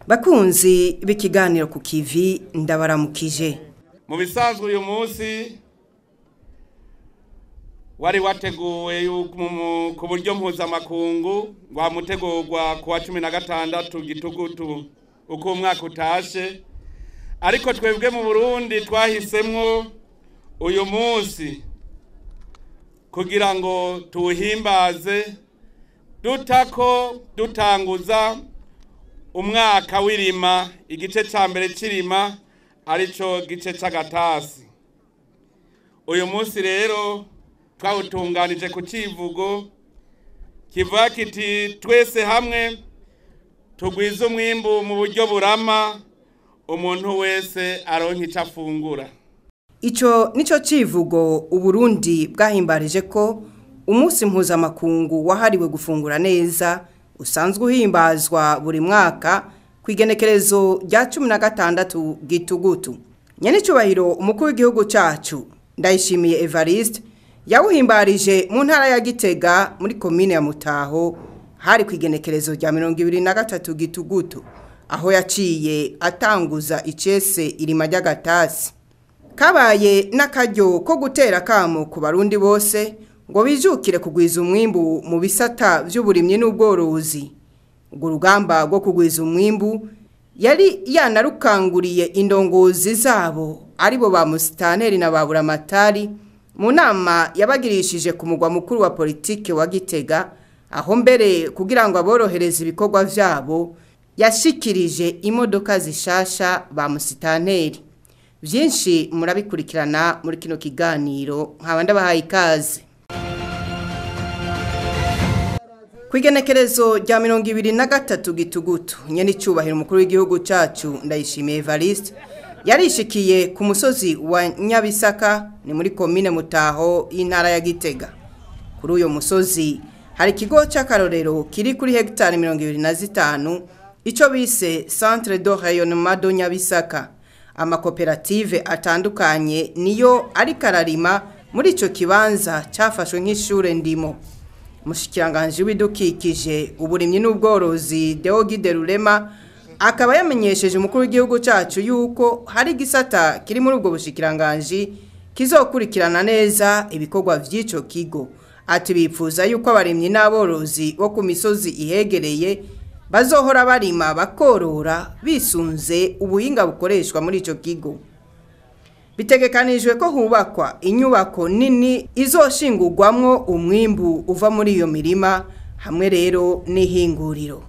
Bakunzi b'ikiganiro ku kivi, ndabaramukije. Mu bisanzwe uyu munsi wari wateguwe ku buryo mpuzamakungu, wamutegurwa ku wa 16 gitugutu uko umwaka utashe, ariko twebwe mu Burundi twahisemwo uyu munsi kugira ngo tuwuhimbaze dutako dutanguza umwaka w'irima, igice ca mbere c'irima arico gice c'agatasi. Uyu munsi rero twawutunganije ku civugo kivuga kiti: "Twese hamwe tugwize umwimbu mu buryo burama, umuntu wese aronka ico afungura." Ico nico civugo Uburundi bwahimbarije ko umunsi mpuzamakungu wahariwe gufungura neza, usanzwe uhimbazwa buri mwaka ku igenekerezo rya 16 gitugutu. Nyenicubahiro umukuru w'igihugu cacu Ndayishimiye Evariste yawuhimbarije mu ntara ya Gitega muri komine ya Mutaho, hari ku igenekerezo rya 23 gitugutu, aho yaciye atanguza icese irima ry'agatasi. Kabaye n'akaryo ko gutera kamo ku Barundi bose ngo bijukire kugwiza umwimbu mu bisata vy'uburimyi n'ubworozi. Urwo rugamba rwo kugwiza umwimbu yari yanarukanguriye indongozi zabo, aribo ba musitanteri na ba buramatari, mu nama yabagirishije ku mugwa mukuru wa politike wa Gitega, aho mbere kugira ngo aborohereze ibikorwa vyabo yashikirije imodoka zishasha ba musitanteri. Vyinshi murabikurikirana muri kino kiganiro, nkaba ndabahaye ikaze. Kwigenekerezo rya 23 gitugutu, nyenicubahiro umukuru w'igihugu cacu Ndayishimiye Evariste yarishikiye ku musozi wa Nyabisaka, ni muri komine Mutaho y'intara ya Gitega. Kuri uyo musozi hari ikigo c'akarorero kiri kuri hegitari 25, ico bise Centre de Rayonnement de Nyabisaka. Amakoperative atandukanye niyo ariko ararima muri ico kibanza cafashwe nk'ishure ndimo. Umushikiranganji w'ibidukikije, uburimyi n'ubworozi, Deogide Rurema, akaba yamenyesheje umukuru w'igihugu cacu yuko hari igisata kiri muri ubwo bushikiranganji kizokurikirana neza ibikorwa vy'ico kigo. Ati bipfuza yuko abarimyi n'aborozi bo ku misozi ihegereye bazohora barima bakorora bisunze ubuhinga bukoreshwa muri ico kigo. Bitegekanijwe ko hubakwa inyubako nini izoshingurwamwo umwimbu uva muri iyo mirima, hamwe rero n'ihinguriro.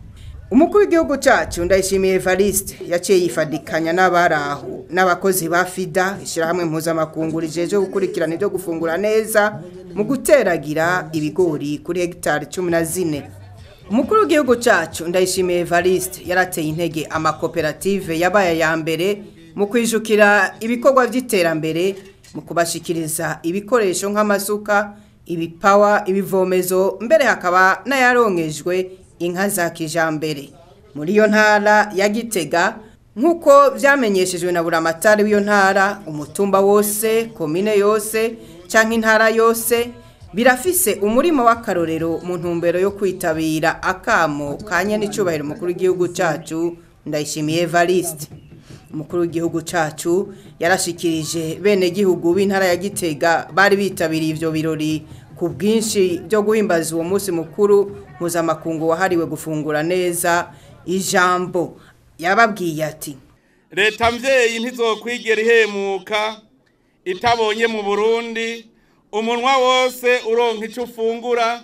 Umukuru w'igihugu cacu Ndayishimiye Evariste yaciye yifadikanya n'abaraho n'abakozi ba FIDA, ishirahamwe mpuzamakungu rijejwe gukurikirana ivyo gufungura neza, mu guteragira ibigori kuri hegitari 14. Umukuru w'igihugu cacu Ndayishimiye Evariste yarateye intege amakoperative yabaye aya mbere mu kwijukira ibikorwa vy'iterambere, mu kubashikiriza ibikoresho nk'amasuka, ibipawa, ibivomezo, mbere hakaba n'ayaronkejwe inka za kijambere. Muri iyo ntara ya Gitega, nk'uko vyamenyeshejwe na buramatari w'iyo ntara, umutumba wose, komine yose canke intara yose birafise umurimo w'akarorero mu ntumbero yo kwitabira akamo ka nyenicubahiro umukuru w'igihugu cacu Ndayishimiye Evariste. Umukuru w'igihugu cacu yarashikirije bene gihugu b'intara ya Gitega bari bitabiriye ivyo birori ku bwinshi byo guhimbaza uwo munsi mukuru mpuzamakungu wahariwe gufungura neza ijambo. Yababwiye ati: "Leta mvyeyi ntizokwigera ihemuka itabonye mu Burundi umunwa wose uronka ico ufungura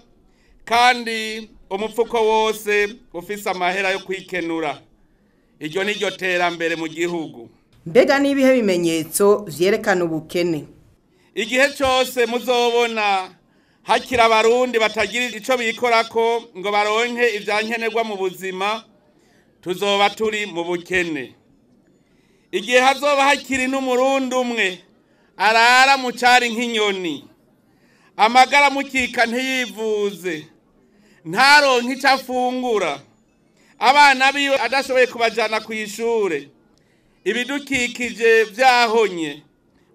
kandi umupfuko wose ufise amahera yo kwikenura. Iryo ni ryo terambere mu gihugu." Mbega n'ibihe bimenyetso vyerekana ubukene? Igihe cose muzobona hakiri Abarundi batagira ico bikorako ngo baronke ivyankenerwa mu buzima, tuzoba turi mu bukene. Igihe hazoba hakiri n'Umurundi umwe arara mu cari nk'inyoni, amagara mukika ntiyivuze, ntaronke ico afungura, abana biwe adashoboye kubajana kw'ishure, ibidukikije vyahonye,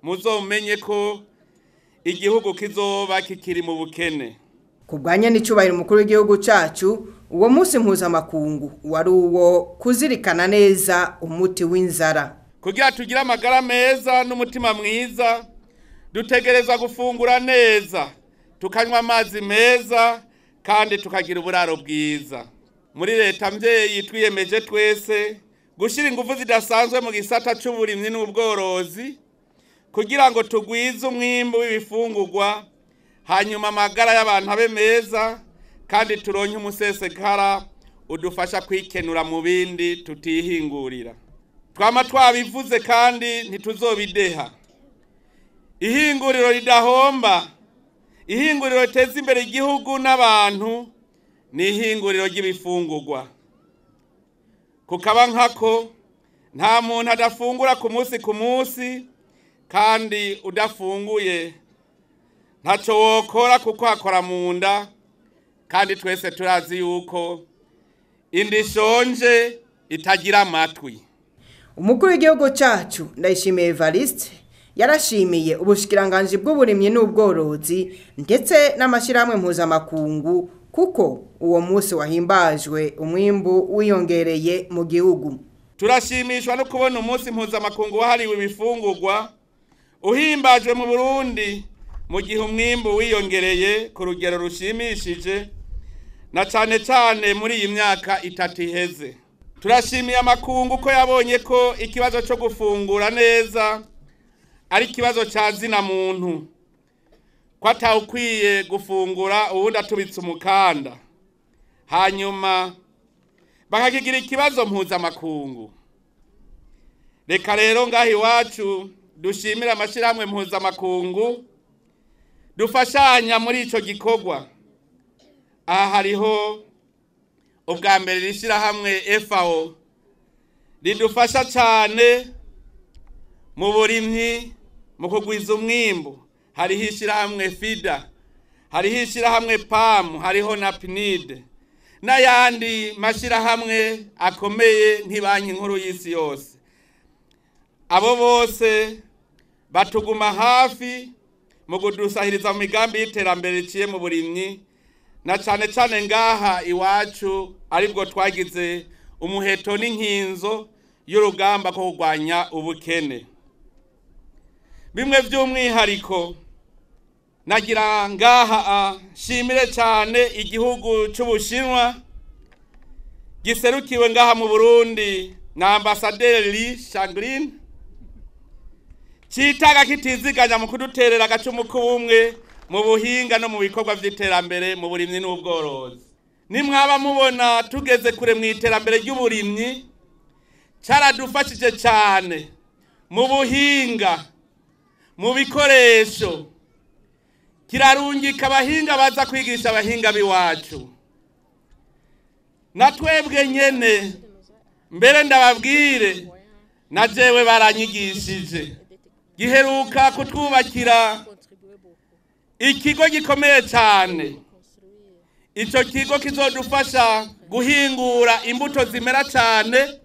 muzomenye ko igihugu kizoba kikiri mu bukene. Ku bwa nyenicubahiro umukuru w'igihugu cacu, Uwo munsi mpuzamakungu wari uwo kuzirikana neza umuti w'inzara. Kugira tugire amagara meza n'umutima mwiza, dutegerezwa gufungura neza, tukanywa amazi meza kandi tukagira uburaro bwiza. Muri leta mvyeyi twiyemeje twese gushyira ingufu zidasanzwe mu gisata c'uburimyi n'ubworozi kugira ngo tugwize umwimbu w'ibifungurwa, hanyuma amagara y'abantu abe meza kandi turonke umusesekara udufasha kwikenura mu bindi tutihingurira. Twama twabivuze kandi ntituzobideha. Ihinguriro ridahomba, ihinguriro riteza imbere igihugu n'abantu, ni ihinguriro ry'ibifungurwa. Kukaba nkako nta muntu adafungura ku munsi ku munsi, kandi udafunguye ntaco wokora kuko akora mu nda, kandi twese turazi yuko inda ishonje itagira amatwi. Umukuru w'igihugu cacu Ndayishimiye Evariste yarashimiye ubushikiranganji bw'uburimyi n'ubworozi ndetse n'amashirahamwe mpuzamakungu kuko uwo munsi wahimbajwe umwimbu wiyongereye mu gihugu. Turashimishwa no kubona umunsi mpuzamakungu wahariwe ibifungurwa uhimbajwe mu Burundi mu gihe umwimbu wiyongereye ku rugero rushimishije, na cane cane muri iyi myaka itatu iheze. Turashimiye amakungu ko yabonye ko ikibazo cyo gufungura neza ari ikibazo ca zina muntu, ko atawukwiye gufungura uwundi atubitse umukanda, hanyuma bakakigira ikibazo mpuzamakungu. Reka rero ngaha iwacu dushimire amashirahamwe mpuzamakungu dufashanya muri ico gikorwa. Aha hariho ubwa mbere rishirahamwe FAO ridufasha cane mu burimyi, mu kugwiza umwimbu. Hariho ishirahamwe FIDA, hariho ishirahamwe PAM, hariho na PNID n'ayandi mashirahamwe akomeye nk'ibanki nkuru y'isi yose. Abo bose batuguma hafi mu kudusahiriza mu migambi y'iterambere riciye mu burimyi, na cane cane ngaha iwacu aribwo twagize umuheto n'inkinzo y'urugamba ko kurwanya ubukene. Bimwe by'umwihariko nagira ngaha shimire cyane igihugu c'Ubushinwa giserukiwe ngaha mu Burundi na Ambasaderi Li Shangrin, citaga kitiziganya mu kuduterera agacumu k'ubumwe mu buhinga no mu bikorwa vy'iterambere mu burimyi n'ubworozi. Nimwaba mubona tugeze kure mu iterambere ry'uburimyi, caradufashije cyane mu buhinga, mu bikoresho, kirarungika abahinga baza kwigisha abahinga biwacu. Na twebwe nyene mbere ndababwire, na jewe baranyigishije. Giheruka kutwubakira ikigo gikomeye cyane. Ico kigo kizodufasha guhingura imbuto zimera cyane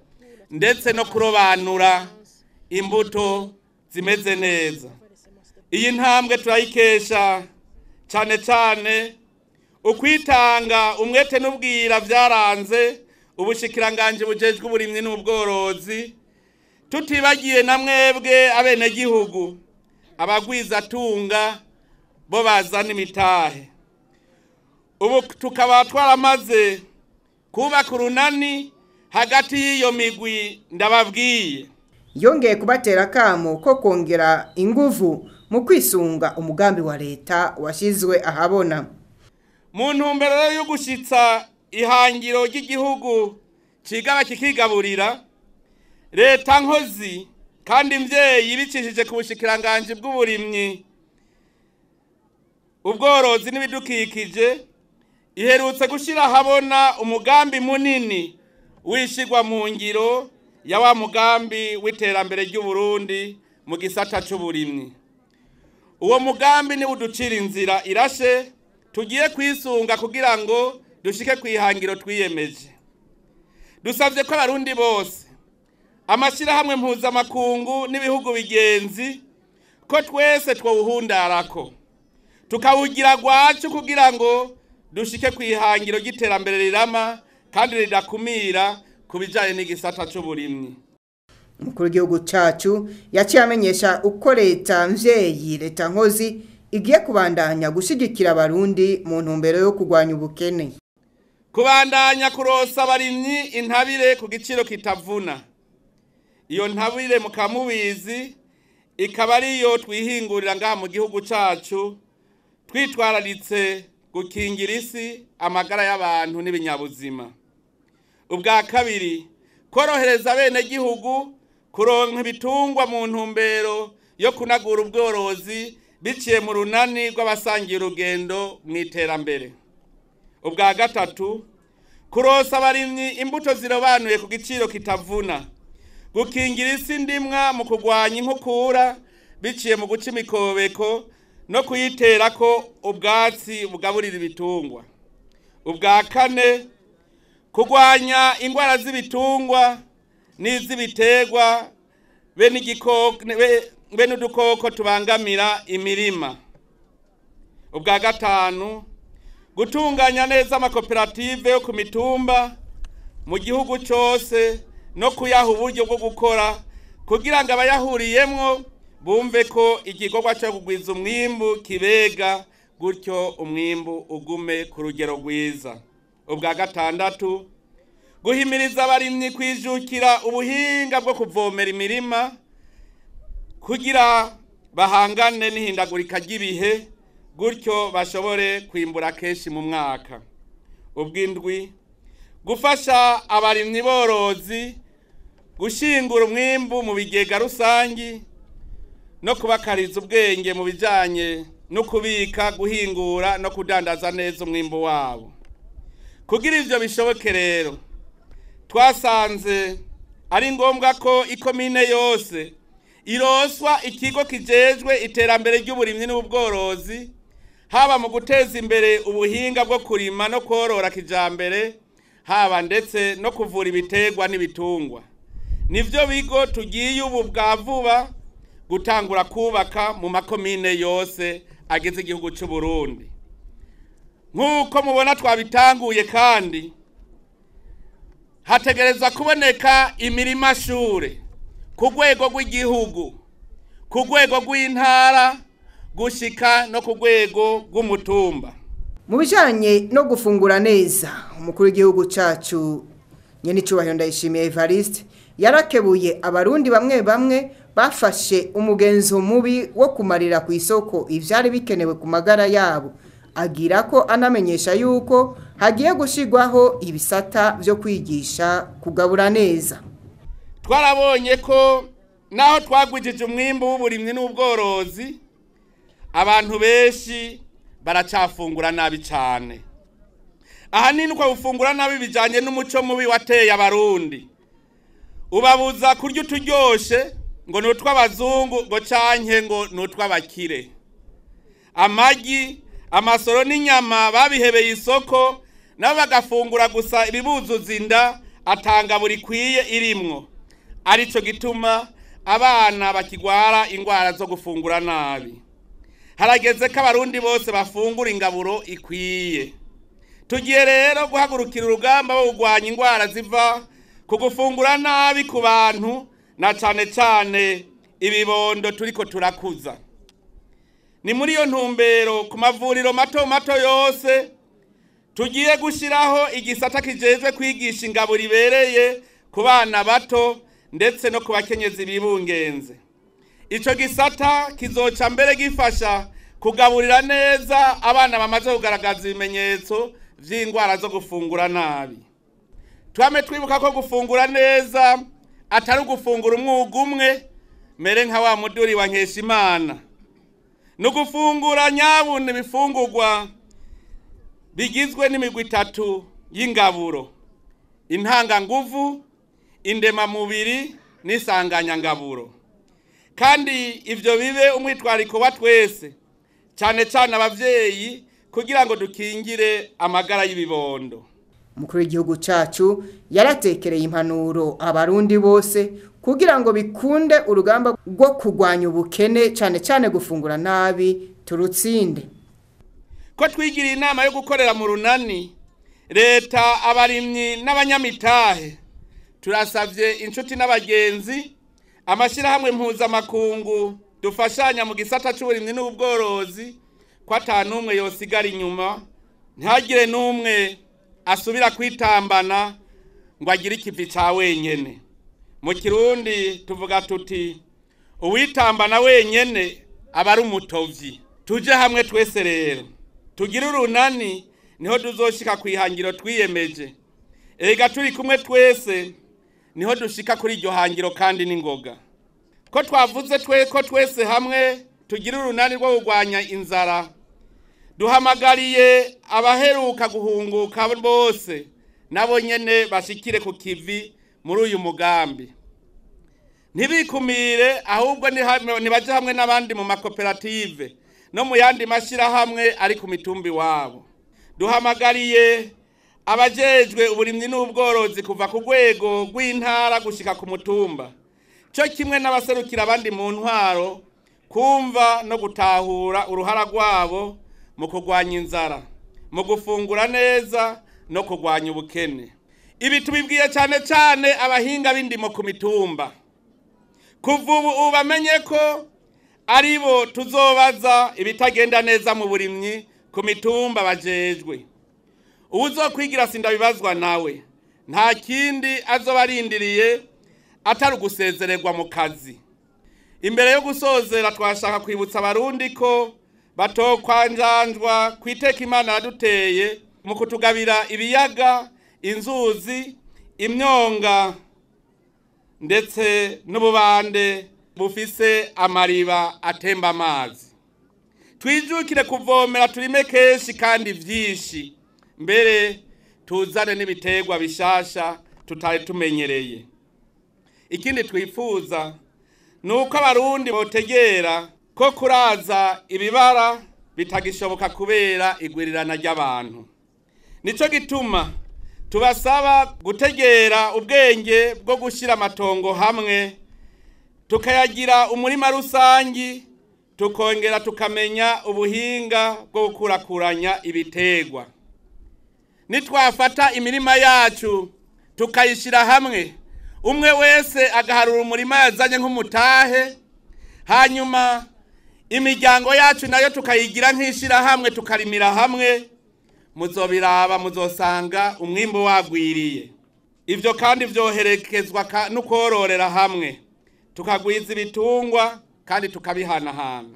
ndetse no kurobanura imbuto zimeze neza. Iyi ntambwe turayikesha cyane cyane ukwitanga, umwete n'ubwira byaranze ubushikiranganje bujejwe uburimyi n'ubworozi, tutibagiye na mwebwe abenegihugu abagwizatunga bo bazana imitahe. Ubu tukaba twaramaze kubaka urunani hagati y'iyo migwi ndababwiye. Yongeye kubatera akamo ko kongera inguvu mu kwisunga umugambi wa leta washizwe ahabona. Mu ntumbero yo gushitsa ihangiro ry'igihugu cigaba kikigaburira, leta nkozi kandi mvyeyi ibicishije ku bushikiranganje bw'uburimyi, ubworozi n'ibidukikije, iherutse gushira ahabona umugambi munini wishigwa mu ngiro ya wa mugambi w'iterambere ry'u Burundi mu gisata c'uburimyi. Uwo mugambi ni uducira inzira irashe tugiye kwisunga kugira ngo dushike kwihangiro twiyemeje. Dusavye ko abarundi bose, amashirahamwe mpuzamakungu n'ibihugu bigenzi, ko twese twowuhundarako tukawugira gwacu kugira ngo dushike ku ihangiro ry'iterambere rirama kandi ridakumira ku bijyanye n'igisata cy'uburimyi. Umukuru w'igihugu cyacu yaciye amenyesha uko leta mvyeyi, leta nkozi igiye kubandanya gushyigikira abarundi mu ntumbero yo kurwanya ubukene. Kubandanya kurosa abarimyi intabire ku giciro kitavuna. Iyo ntabire mukamubizi ikaba ariyo twihingurira ngaha mu gihugu cyacu, twitwararitse gukingira isi, amagara y'abantu n'ibinyabuzima. Ubwa kabiri, korohereza abenegihugu kuronka ibitungwa mu ntumbero yo kunagura ubworozi biciye mu runani rw'abasangiye urugendo mu iterambere. Ubwa gatatu, kurosa abarimyi imbuto zirobanuye ku giciro kitavuna, gukingira isi ndimwa mu kurwanya inkukura biciye mu guca imikobeko no kuyiterako ubwatsi bugaburira ibitungwa. Ubwa kane, kurwanya indwara z'ibitungwa n'iz'ibiterwa be n'udukoko tubangamira imirima. Ubwa gatanu, gutunganya neza amakoperative yo ku mitumba mu gihugu cyose no kuyaha uburyo bwo gukora kugira ngo abayahuriyemwo bumve ko igikorwa cyo kugwiza umwimbu kibega, gutyo umwimbu ugume ku rugero rwiza. Ubwa gatandatu, guhimiriza abarimyi kwijukira ubuhinga bwo kuvomera imirima kugira bahangane n'ihindagurika ry'ibihe, gutyo bashobore kwimbura kenshi mu mwaka. Ubw'indwi, gufasha abarimyi borozi gushingura umwimbu mu bigega rusangi no kubakariza ubwenge mu bijanye no kubika, guhingura no kudandaza neza umwimbu wabo. Kugira ivyo bishoboke rero, twasanze ari ngombwa ko ikomine yose iroswa ikigo kijejwe iterambere ry'uburimyi n'ubworozi, haba mu guteza imbere ubuhinga bwo kurima no korora kijambere, haba ndetse no kuvura ibiterwa n'ibitungwa. Nivyo bigo tugiye ubu bwa vuba gutangura kubaka mu makomine yose agize igihugu cy'u Burundi. Nk'uko mubona twabitanguye, kandi hategerezwa kuboneka imirima shure ku rwego rw'igihugu, ku rwego rw'intara, gushika no ku rwego rw'umutumba. Mu bijanye no gufungura neza, umukuru w'igihugu cyacu Nyenicubahiro Ndayishimiye Evariste yarakebuye abarundi bamwe bamwe bafashe umugenzo mubi wo kumarira ku isoko ivyari bikenewe ku magara yabo, agira ko anamenyesha yuko hagiye gushigwaho ibisata vyo kwigisha kugabura neza. Twarabonye ko naho twagwijije umwimbu w'uburimyi n'ubworozi, abantu benshi baracafungura nabi cyane. Ahanini uko gufungura nabi bijanye n'umuco mubi wateye abarundi, ubabuza kurya uturyoshe ngo ni utw'abazungu ngo canke ngo ni utw'abakire. Amagi, amasoro n'inyama babihebeye isoko, nabo bagafungura gusa ibibuzuza inda atanga buri kwiye irimwo. Arico gituma abana bakigwara ingwara zo gufungura nabi. Harageze ko abarundi bose bafungura ingaburo ikwiye. Tugiye rero guhagurukira urugamba wo kurwanya ingwara ziva ku gufungura nabi ku bantu, na cane cane ibibondo turiko turakuza. Ni muri iyo ntumbero ku mavuriro mato mato yose tugiye gushiraho igisata kijejwe kwigisha ingaburo ibereye ku bana bato ndetse no ku bakenyezi bibungenze. Ico gisata kizoca mbere gifasha kugaburira neza abana bamaze kugaragaza ibimenyetso vy'ingwara zo gufungura nabi. Twame twibuka ko gufungura neza atari ugufungura umwuga umwe, mere nka wa muduri wa Nkeshimana. Ni ugufungura nyabuna ibifungurwa bigizwe n'imigwi itatu y'ingaburo: intanganguvu, indemamubiri n'isanganyangaburo. Kandi ivyo bibe umwitwariko wa twese, cyane cyane abavyeyi, kugira ngo dukingire amagara y'ibibondo. Umukuru w'igihugu cyacu yaratekereye impanuro abarundi bose kugira ngo bikunde urugamba rwo kurwanya ubukene, cyane cyane gufungura nabi, turutsinde. Ko twigiriye inama yo gukorera mu runani, leta, abarimyi n'abanyamitahe, turasavye inshuti n'abagenzi, amashyirahamwe mpuzamakungu dufashanya mu gisata c'uburimyi n'ubworozi, ko ata n'umwe yosigara inyuma, ntihagire n'umwe asubira kwitambana ngo agire ikivi ca wenyene. Mu Kirundi tuvuga tuti uwitambana wenyene aba ari umutovyi. Tuje hamwe twese rero tugire urunani, niho tuzoshika kwihangiro twiyemeje. Erega turi kumwe twese niho dushika kuri iryo hangiro kandi n'ingoga. Ko twavuze twe ko twese hamwe tugira urunani rwo kurwanya inzara, duhamagariye abaheruka guhunguka bose nabo nyene bashikire ku kivi muri uyu mugambi. Ntibikumire, ahubwo nibaje hamwe n'abandi mu makoperative no mu yandi mashyirahamwe ari ku mitumba iwabo. Duhamagariye abajejwe uburimyi n'ubworozi kuva ku rwego rw'intara gushika ku mutumba, cyo kimwe n'abaserukira abandi mu ntwaro, kumva no gutahura uruhara rwabo mu kurwanya inzara, mu gufungura neza no kurwanya ubukene. Ibi tubibwiye cyane cyane abahinga b'indimo ku mitumba. Kuva ubu bamenye ko aribo tuzobaza ibitagenda neza mu burimyi ku mitumba bajejwe. Uwuzokwigira sindabibazwa nawe nta kindi azoba arindiriye atari ugusezererwa mu kazi. Imbere yo gusozera twashaka kwibutsa Abarundi ko batokwanjanjwa kwiteka Imana yaduteye mu kutugabira ibiyaga, inzuzi, imyonga ndetse n'ububande bufise amariba atemba amazi. Twijukire kuvomera, turime kenshi kandi vyinshi, mbere tuzane n'ibiterwa bishasha tutari tumenyereye. Ikindi twifuza nuko Abarundi botegera ko kuraza ibibara bitagishoboka kubera igwirirana ry'abantu. Nico gituma tubasaba gutegera ubwenge bwo gushira amatongo hamwe, tukayagira umurima rusangi, tukongera tukamenya ubuhinga bwo gukurakuranya ibiterwa. Nitwafata imirima yacu tukayishira hamwe, umwe wese agaharura umurima yazanye nk'umutahe, hanyuma imiryango yacu nayo tukayigira nk'ishira hamwe, tukarimira hamwe, muzobiraba muzosanga umwimbo wagwiriye. Ivyo kandi vyoherekezwa no kororera hamwe, tukagwiza ibitungwa kandi tukabihanahana.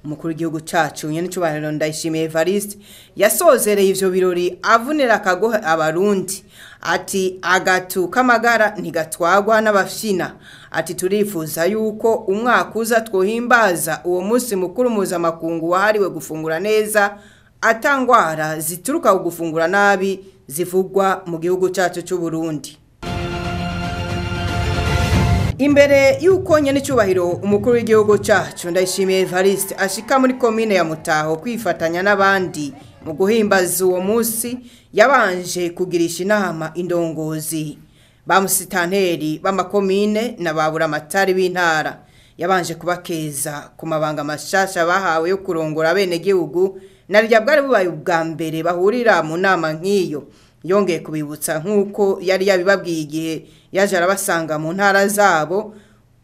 Umukuru w'igihugu cacu nyenicubahiro Ndayishimiye Evariste yasozereye ivyo birori avunira akagohe Abarundi, ati agatu k'amagara ntigatwagwa n'abafyina. Ati turifuza yuko umwaka uza twohimbaza uwo munsi mukuru mpuzamakungu wahariwe gufungura neza, atangwara zituruka ku gufungura nabi zivugwa mu gihugu cacu c'u Burundi. Imbere yuko nyenicubahiro umukuru w'igihugu cacu Ndayishimiye Evariste ashika muri komine ya Mutaho kwifatanya n'abandi mu guhimbaza uwo munsi, yabanje kugirisha inama indongozi ba musitanteri b'amakomine na ba buramatari b'intara. Yabanje kubakeza ku mabanga mashasha bahawe yo kurongora abenegihugu, na rya bwari bubaye ubwa mbere bahurira mu nama nk'iyo. Yongeye kubibutsa nk'uko yari yabibabwiye igihe yaje arabasanga mu ntara zabo,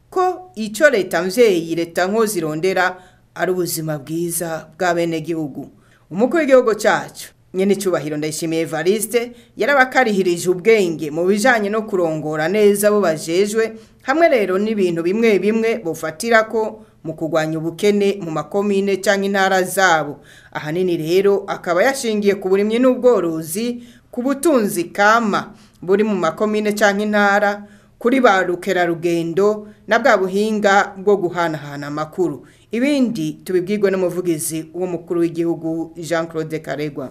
ko icyo leta mvyeyi leta nkozirondera ari ubuzima bwiza bw'abenegihugu. Umukuru w'igihugu cacu nyenicubahiro Ndayishimiye Evariste yarabakarihirije ubwenge mu bijanye no kurongora neza abo bajejwe, hamwe rero n'ibintu bimwe bimwe bofatirako mu kurwanya ubukene mu makomine canke intara zabo. Ahanini rero akaba yashingiye ku burimyi n'ubworozi, ku butunzi kama buri mu makomine canke intara, kuri ba rukerarugendo na bwa buhinga bwo guhanahana amakuru. Ibindi tubibwirwe n'umuvugizi w'umukuru w'igihugu Jean Claude Karegwa.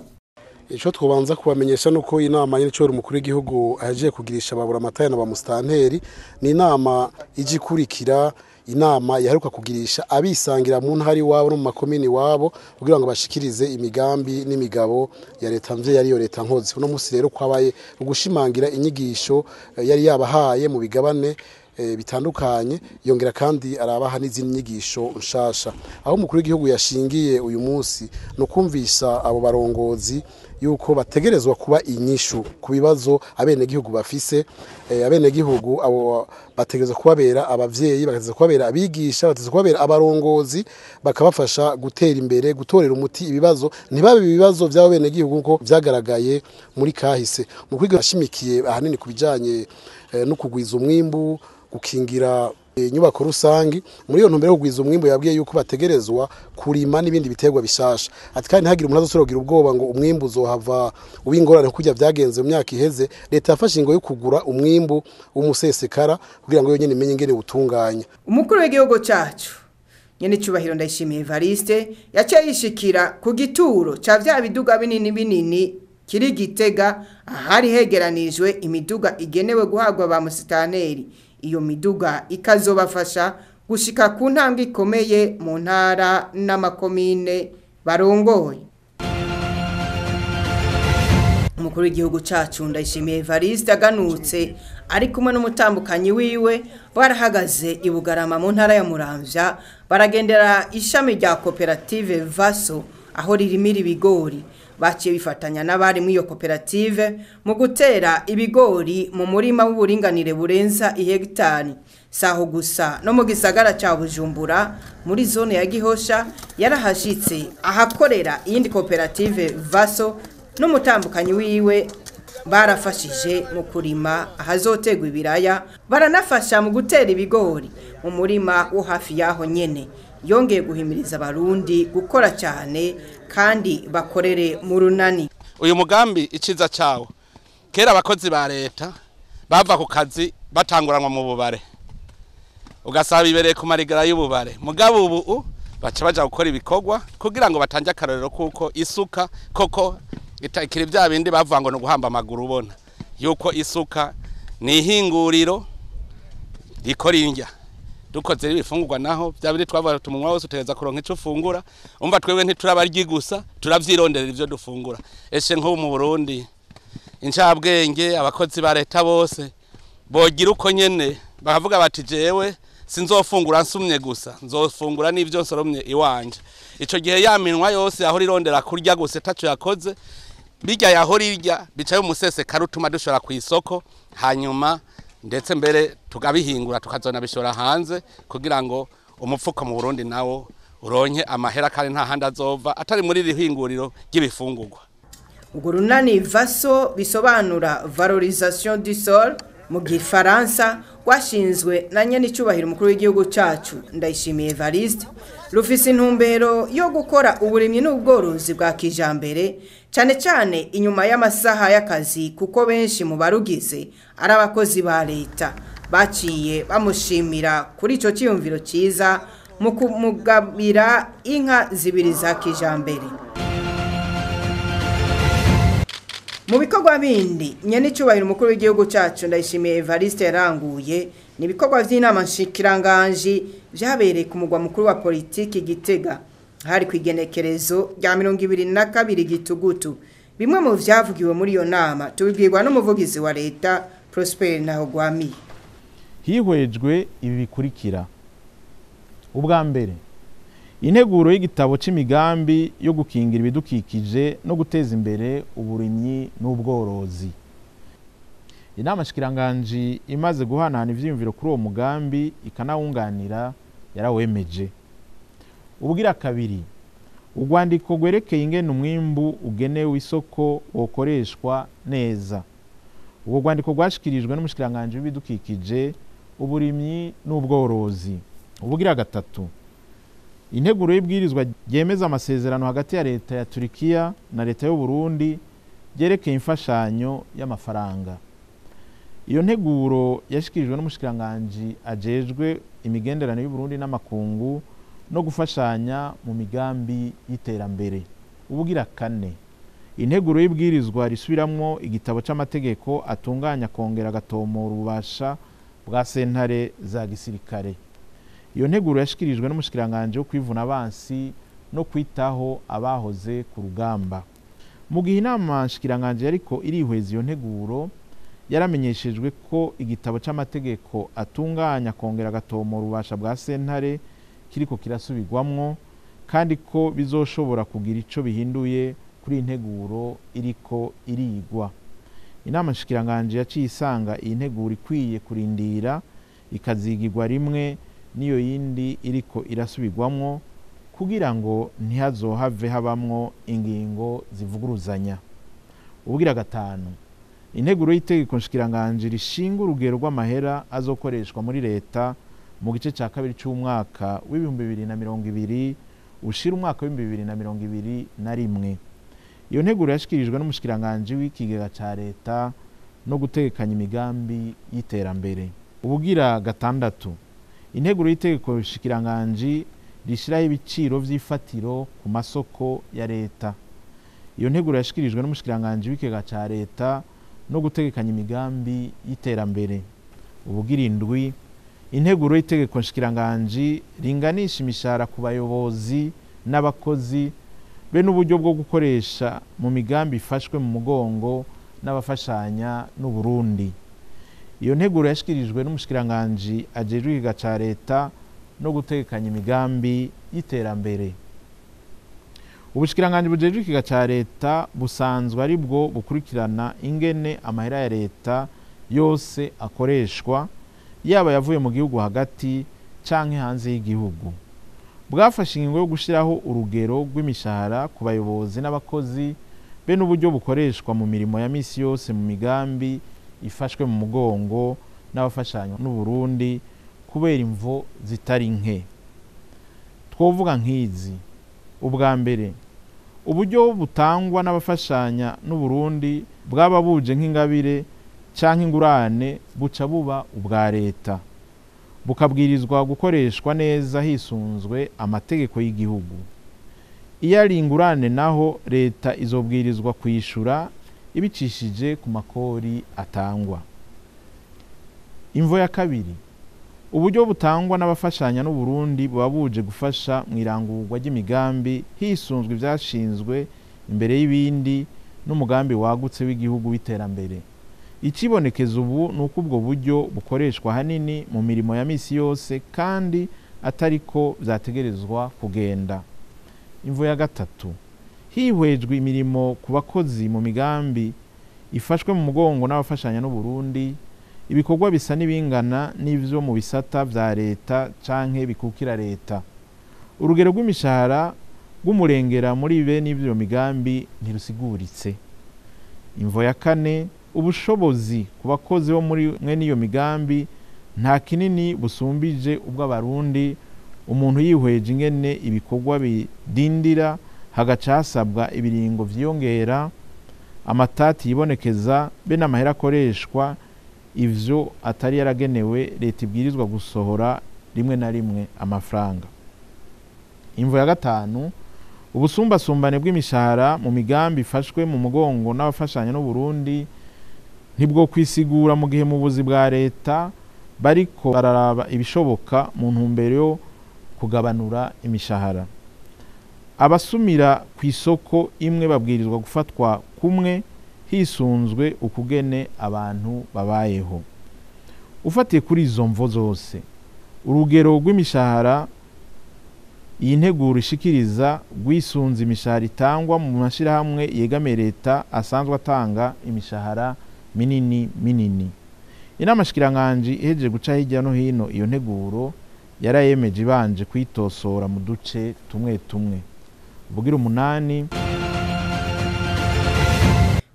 Ico twobanza kubamenyesha nuko inama y'icyo umukuru w'igihugu aje kugirisha babura amatara na ba musitanteri ni inama ije ikurikira inama yaheruka kugirisha abisangira mu ntara iwabo no mu makomini iwabo, kugira ngo bashikirize imigambi n'imigabo ya leta mvye yariyo leta nkozi. Uno musi rero kwabaye ugushimangira inyigisho yari yabahaye mu bigabane bitandukanye, yongera kandi arabaha n'izindi nyigisho nshasha. Aho umukuru w'igihugu yashingiye uyu munsi no kumvisha abo barongozi yuko bategerezwa kuba inyishu ku bibazo abenegihugu bafise. Abenegihugu abo bategerezwa kubabera abavyeyi, bakategerezwa kubabera abigisha, bategerezwa kubabera abarongozi, bakabafasha gutera imbere, gutorera umuti ibibazo, ntibabe ibibazo by'abo benegihugu nkuko vyagaragaye muri kahise. Mu kwiga ashimikiye ahanini ku bijanye no kugwiza umwimbu, gukingira inyubako rusangi. Muri iyo ntumbero yo kugwiza umwimbu yabwiye yuko bategerezwa kurima n'ibindi biterwa bishasha, ati kandi ntihagire umuntu azosubira kugira ubwoba ngo umwimbu uzohava uba ingorane kurya vyagenze mu myaka iheze. Leta yafashe ingingo yo kugura umwimbu w'umusesekara kugira ngo yonyene imenye ingene utunganya. Umukuru w'igihugu cacu nyenicubahiro Ndayishimiye Evariste yaciye yishikira ku gituro ca vya biduga binini binini kiri Gitega, ahari hegeranijwe imiduga igenewe guhabwa ba musitaneri. Iyo miduga ikazobafasha gushika ku ntambwe ikomeye mu ntara n'amakomine barongoye. Umukuru w'igihugu cacu Ndayishimiye Evariste aganutse ari kumwe n'umutambukanyi wiwe, barahagaze i Bugarama mu ntara ya Muramvya, baragendera ishami rya koperative Vaso aho ririmira ibigori. Baciye bifatanya n'abari muri iyo koperative mu gutera ibigori mu murima w'uburinganire burenza ihegitari. Saho gusa no mu gisagara ca Bujumbura muri zone ya Gihosha yarahashitse ahakorera iyindi koperative Vaso n'umutambukanyi wiwe, barafashije mu kurima ahazotegwa ibiraya, baranafasha mu gutera ibigori mu murima wo hafi yaho nyene. Yongeye guhimiriza abarundi gukora cyane kandi bakorere mu runani. Uyu mugambi iciza cawo, kera abakozi ba leta bava ku kazi batanguranwa mu bubare, ugasaba bibereye ku marigara y'ububare. Mugabo ubu baca baja gukora ibikorwa kugira ngo batange akarorero, kuko isuka koko itakiri vya bindi bavuga ngo no guhamba amaguru. Ubona yuko isuka ni ihinguriro rikora indya, dukoze ibifungurwa naho bya bindi twavuga tumunwa wose utegeza kuronka ico ufungura. Umva twebwe ntiturabaryi gusa, turavyironderera ivyo dufungura. Eshe nk'ubu mu Burundi incabwenge abakozi ba leta bose bogira uko nyene bakavuga bati jewe sinzofungura nsumye gusa, nzofungura n'ivyo nsoromye iwanje. Ico gihe ya minwa yose yahora irondera kurya gusa taco yakoze, bijya yahora irya bicaye umusesekara utuma dushora ku isoko, hanyuma ndetse mbere tukabihingura tukazona bishora hanze kugira ngo umufuko mu Burundi nawo uronke amahera, kandi nta handi azova atari muri iri hinguriro ry'ibifungurwa. Urwo runani Vaso bisobanura valorisation du sol mu gifaransa, rwashinzwe na nyenicubahiro umukuru w'igihugu cacu Ndayishimiye Evariste, rufise intumbero yo gukora uburimyi n'ubworozi bwa kijambere, cane cane inyuma y'amasaha y'akazi, kuko benshi mu barugize ari abakozi ba leta. Baciye bamushimira kuri ico ciyumviro ciza mu kumugabira inka zibiri za kijambere. Mu bikorwa bindi nyenicubahiro umukuru w'igihugu cacu Ndayishimiye Evariste yaranguye ni ibikorwa vy'inama nshikiranganji vyabereye ku mugwa mukuru wa politiki Gitega, hari kwigenekerezo rya 22 Gitugutu. Bimwe mu vyavugiwe muri iyo nama tubibwirwa n'umuvugizi wa leta Prosper Ntahogwamiye. Hihwejwe ibi bikurikira: ubwa mbere, integuro y'igitabo c'imigambi yo gukingira ibidukikije no guteza imbere uburimyi n'ubworozi. Inama nshikiranganji imaze guhanahana ivyiyumviro kuri uwo mugambi ikanawunganira yarawemeje. Ubwira kabiri, urwandiko rwerekeye ingene umwimbu ugenewe isoko wokoreshwa neza. Ubwo rwandiko rwashikirijwe n'umushikiranganji w'ibidukikije, uburimyi n'ubworozi. Ubwira gatatu, integuro y'ibwirizwa ryemeza amasezerano hagati ya leta ya Turikiya na leta y'u Burundi ryerekeye imfashanyo y'amafaranga. Iyo nteguro yashikirijwe n'umushikiranganji ajejwe imigenderanire y'u Burundi n'amakungu no gufashanya mu migambi y'iterambere. Ubugira kane, integuro y'ibwirizwa risubiramwo igitabo c'amategeko atunganya kongera gatomora ububasha bwa sentare za gisirikare. Iyo nteguro yashikirijwe n'umushikiranganji wo kwivuna abansi no kwitaho abahoze ku rugamba. Mu gihe inama nshikiranganji yariko irihweza iyo nteguro, yaramenyeshejwe ko igitabo c'amategeko atunganya kongera agatomora ububasha bwa sentare kiriko kirasubirwamwo, kandi ko bizoshobora kugira ico bihinduye kuri integuro iriko irigwa. Inama nshikiranganji yaciye isanga iyi nteguro ikwiye kurindira ikazigirwa rimwe n'iyo yindi iriko irasubirwamwo kugira ngo ntihazohave habamwo ingingo zivuguruzanya. Ubugira gatanu, integuro y'itegeko nshikiranganji rishinga urugero rw'amahera azokoreshwa muri leta mu gice ca kabiri c'umwaka w'ibihumbi bibiri na mirongo ibiri ushira umwaka w'ibihumbi bibiri na mirongo ibiri na rimwe. Iyo nteguro yashikirijwe n'umushikiranganji w'ikigega ca leta no gutegekanya imigambi y'iterambere. Ubugira gatandatu, integuro y'itegeko nshikiranganji rishiraho ibiciro vy'ifatiro ku masoko ya leta. Iyo nteguro yashikirijwe n'umushikiranganji w'ikigega ca leta no gutegekanya imigambi y'iterambere. Ubugira indwi, integuro y'itegeko nshikiranganji ringanisha imishahara ku bayobozi n'abakozi be n'uburyo bwo gukoresha mu migambi ifashwe mu mugongo n'abafashanya n'u Burundi. Iyo nteguro yashikirijwe n'umushikiranganji ajejwe ikigega ca leta no gutegekanya imigambi y'iterambere. Ubushikiranganji bujejwe ikigega ca leta busanzwe ari bwo bukurikirana ingene amahera ya leta yose akoreshwa, yaba yavuye mu gihugu hagati canke hanze y'igihugu. Bwafashe ingingo yo gushiraho urugero rw'imishahara ku bayobozi n'abakozi be n'uburyo bukoreshwa mu mirimo ya misi yose mu migambi ifashwe mu mugongo n'abafashanya n'u Burundi kubera imvo zitari nke. Twovuga nk'izi: ubwa mbere, uburyo butangwa n'abafashanya n'u Burundi bwaba buje nk'ingabire canke ingurane buca buba ubwa leta, bukabwirizwa gukoreshwa neza hisunzwe amategeko y'igihugu. Iyo ari ingurane naho leta izobwirizwa kwishura ibicishije ku makori atangwa. Imvo ya kabiri, uburyo butangwa n'abafashanya n'u Burundi buba buje gufasha mu irangurwa ry'imigambi hisunzwe ivyashinzwe imbere y'ibindi n'umugambi wagutse w'igihugu w'iterambere. Ikibonekeza ubu ni uko ubwo buryo bukoreshwa hanini mu mirimo ya misi yose kandi atariko vyategerezwa kugenda. Imvo ya gatatu, hihwejwe imirimo ku bakozi mu migambi ifashwe mu mugongo n'abafashanya n'u Burundi, ibikorwa bisa n'ibingana n'ivyo mu bisata vya leta canke bikukira leta. Urugero rw'imishahara rw'umurengera muri bene ivyo migambi ntirusiguritse. Imvo ya kane, ubushobozi ku bakozi bo muri mwene iyo migambi nta kinini busumbije ubw'abarundi. Umuntu yihweje ingene ibikorwa bidindira hagaca hasabwa ibiringo vyiyongera, amatati yibonekeza be n'amahera akoreshwa ivyo atari yaragenewe leta ibwirizwa gusohora rimwe na rimwe amafaranga. Imvo ya gatanu, ubusumbasumbane bw'imishahara mu migambi ifashwe mu mugongo n'abafashanya n'u Burundi ntibwo kwisigura mu gihe mu buzi bwa leta bariko bararaba ibishoboka mu ntumbero yo kugabanura imishahara. Abasumira ku isoko imwe babwirizwa gufatwa kumwe hisunzwe ukugene abantu babayeho. Ufatiye kuri izo mvo zose, urugero rw'imishahara iyi nteguro ishikiriza rwisunze imishahara itangwa mu mashirahamwe yegamiye leta asanzwe atanga imishahara minini minini. Inama nshikiranganji ihejeje guca hirya no hino iyo nteguro yarayemeje ibanje kwitosora mu duce tumwe tumwe. Ubugira umunani,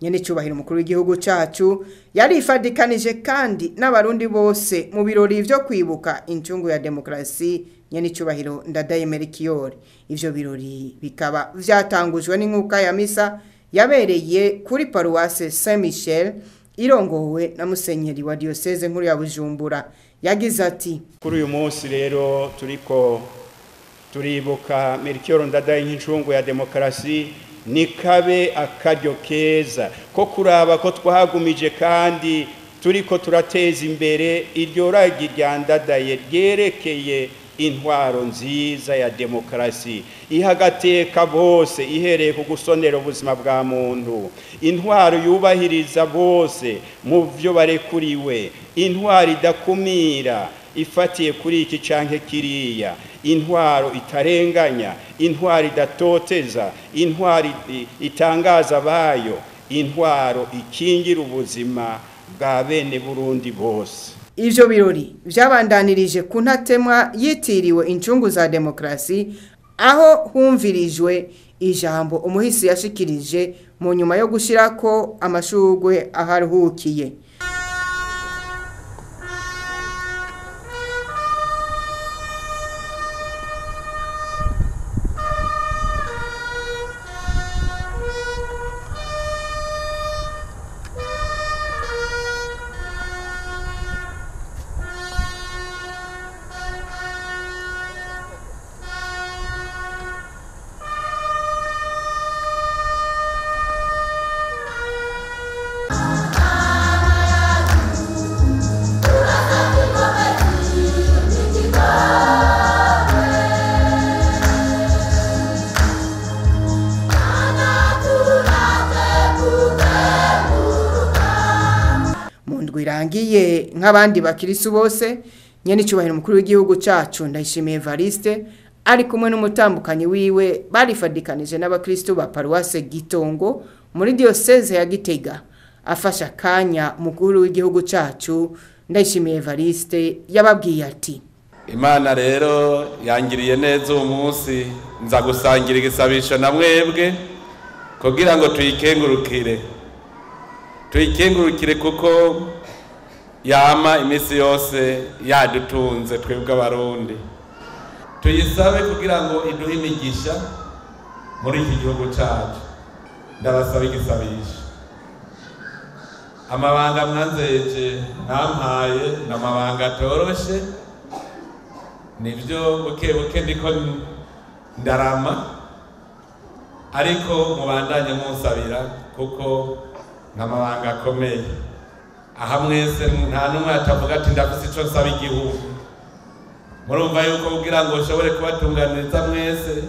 Nyene cyubahiro umukuru w'igihugu cacu yarifadikanije kandi n'abarundi bose mu birori vyo kwibuka incungu ya demokrasi nyene cyubahiro Ndadaye Melchior. Ivyo birori bikaba vyatangujwe n'inkuka ya misa yabereye kuri paruwase Saint Michel irongowe na musenyeri wa diocese nkuru ya Bujumbura. Yagize ati: kuri uyu munsi rero turiko turibuka Melchior Ndadaye nk'incungu ya demokrasi, ni kabe akaryo keza ko kuraba ko twahagumije kandi turiko turateza imbere iryo ragi rya Ndadaye ryerekeye Intwaro nziza ya demokarasi iha agateka bose ihereye ku gusonera ubuzima bwa muntu, intwaro yubahiriza bose mu byo barekuriwe, intwaro idakumira ifatiye kuri iki canke kiriya, intwaro itarenganya, intwaro idatoteza, intwaro itangaza abayo, intwaro ikingira ubuzima bwa bene Burundi bose. Ivyo birori vyabandanirije ku ntatemwa yitiriwe incungu za demokarasi, aho humvirijwe ijambo umuhisi yashikirije mu nyuma yo gushirako amashurwe aharuhukiye. Irangiye nk'abandi bakirisu bose, nyene icubahiro umukuru w'igihugu cacu Ndayishimiye Evariste ari kumwe n'umutambukanyi wiwe barifadikanije n'abakristo ba paruwase Gitongo muri diocese ya Gitega. Afasha kanya mukuru w'igihugu cacu Ndayishimiye Evariste yababwiye ati: Imana rero yangiriye neza uyu munsi nza gusangira igisabisho na mwebwe kugira ngo tuyikengurukire, tuyikengurukire kuko yama iminsi yose yadutunze twebwe abarundi. Tuyisabe kugira ngo iduhe imigisha muri iki gihugu cyacu. Ndabasaba igisabisho. Amabanga mwanzeje mwampaye ni amabanga atoroshe, nibyo buke buke ndiko ndarama, ariko mubandanye munsabira kuko ni amabanga akomeye. Aha mwese nta n'umwe atavuga ati ndafise ico nsaba igihugu. Murumva yuko kugira ngo ushobore kubatunganiriza mwese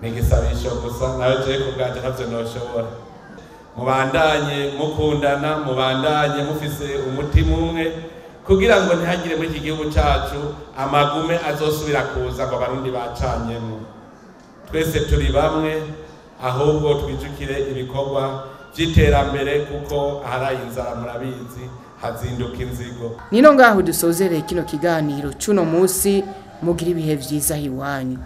ni igisabisho gusa, nawe jewe ku bwanje ntavyo noshobora. Mubandanye mukundana, mubandanye mufise umutima umwe kugira ngo ntihagire muri iki gihugu cacu amagume azosubira kuza ngo abarundi bacanyemwo. Twese turi bamwe, ahubwo twijukire ibikorwa by'iterambere kuko aharaye inzara murabizi hazinduka inzigo. Nino ngaho dusozereye kino kiganiro cuno munsi, mugira ibihe vyiza iwanyu.